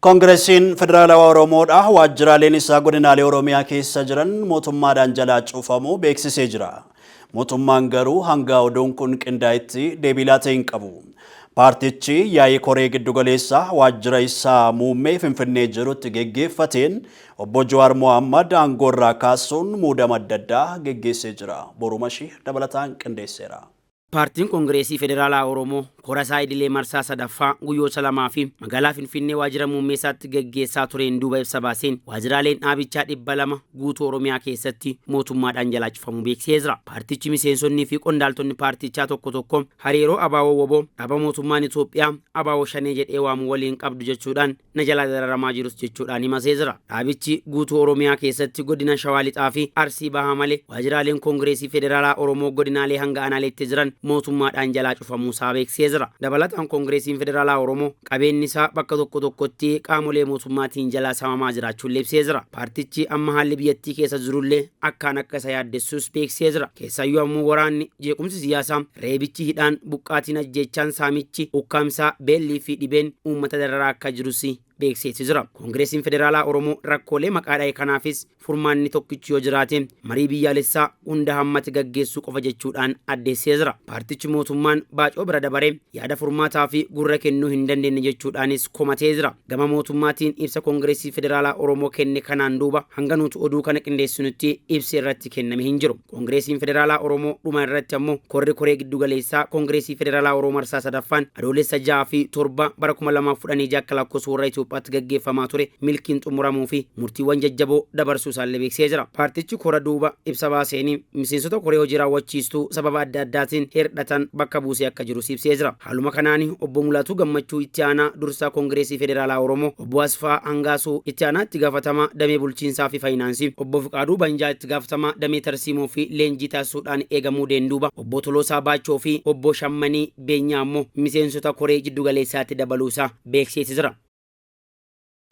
Koongiresiin Federaalawaa Oromoodha waajjiraaleen isaa godinaalee Oromiyaa keessa jiran mootummaadhaan jalaa cufamuu beeksisee jira. Mootummaan garuu hanga oduun kun qindaa'etti deebii laatee hin qabu. Paartichi yaa'ii koree giddugaleessaa waajjira isaa muummee Finfinnee jirutti geggeeffateen obbo Jawaar Mohammad aangoorraa kaasuun muudama adda addaa geggeessee jira. Borumashii dabalataan qindeesseera. Paartiin Koongireesii Federaalaa Oromoo kora isaa idilee marsaa sadaffaa guyyoota lamaa fi magaalaa Finfinnee waajjira muummeessaatti geggeessaa tureen duuba ibsa baaseen waajjiraaleen dhaabichaa 200 guutuu Oromiyaa keessatti mootummaadhaan jalaa cufamuu beeksisee jira. Paartichi miseensonnii fi qondaaltonni paartichaa tokko tokko hariiroo ABO WBO dhaaba mootummaan Itoophiyaa ABO Shanee jedhee waamu waliin qabdu jechuudhaan na jalaa dararamaa jirus jechuudhaan himasee jira. Dhaabichi guutuu Oromiyaa keessatti godina Shawaa Lixaa fi Arsii Bahaa malee waajjiraaleen Koongireesii Federaalaa Oromoo godinaalee hanga aanaaleetti jiran mootummaadhaan jalaa cufamuusaa beeksisee jira. Dabalataan Koongireesiin Federaalaa Oromoo qabeenyi isaa bakka tokko tokkotti qaamolee mootummaatiin jalaa saamamaa jiraachuullee ibsee jira. Paartichi amma haalli biyyattii keessa jirullee akkaan akka isa yaaddessus beeksisee jira. Keessayyuu ammoo waraanni, jeequmsi siyaasaa, reebichi, hidhaan, buqqaatiin, ajjeechaan, saamichi, ukkaamsaa, beellii fi dhibeen uummata dararaa akka jirus beeksisee jira. Koongireesiin Federaalaa Oromoo rakkoolee maqaa dha'e kanaafis furmaanni tokkichi yoo jiraate marii biyyaalessaa hunda hammate gaggeessuu qofa jechuudhaan addeessee jira. Paartichi mootummaan baacoo bira dabaree yaada furmaataa fi gurra kennuu hin dandeenye jechuudhaanis komatee jira. Gama mootummaatiin ibsa Koongireesii Federaalaa Oromoo kenne kanaan duuba hanga nuti oduu kana qindeessinutti ibsi irratti kenname hin jiru. Koongireesiin Federaalaa Oromoo dhuma irratti ammoo korri koree giddugaleessaa Koongireesii Federaalaa Oromoo marsaa sadaffaan Adoolessa 6 fi 7 bara 2016 akka lakkoofsa warra Itoophiyaatti gaggeeffamaa ture milkiin xumuramuu fi murtiiwwan jajjaboo dabarsuu isaallee beeksisee jira. Paartichi kora duuba ibsa baaseenii miseensota koree hojii raawwachiistuu sababa adda addaatiin hir'atan bakka buusee akka jiru ibsee jira. Haaluma kanaan obbo Mulaatuu Gammachuu itti aanaa dursaa Koongireesii Federaalaa Oromoo, obbo Asfaa Hangaasuu itti aanaa itti gaafatamaa damee bulchiinsaa fi faayinaansii, obbo Fiqaaduu Banjaa itti gaafatamaa damee tarsiimoo fi leenjii taasisuudhaan eegamuu deenduuba obbo Toloosaa Baachoo fi obbo Shammanii Beenyaa ammoo miseensota koree jiddugaleessaatti dabaluusaa beeksisee jira.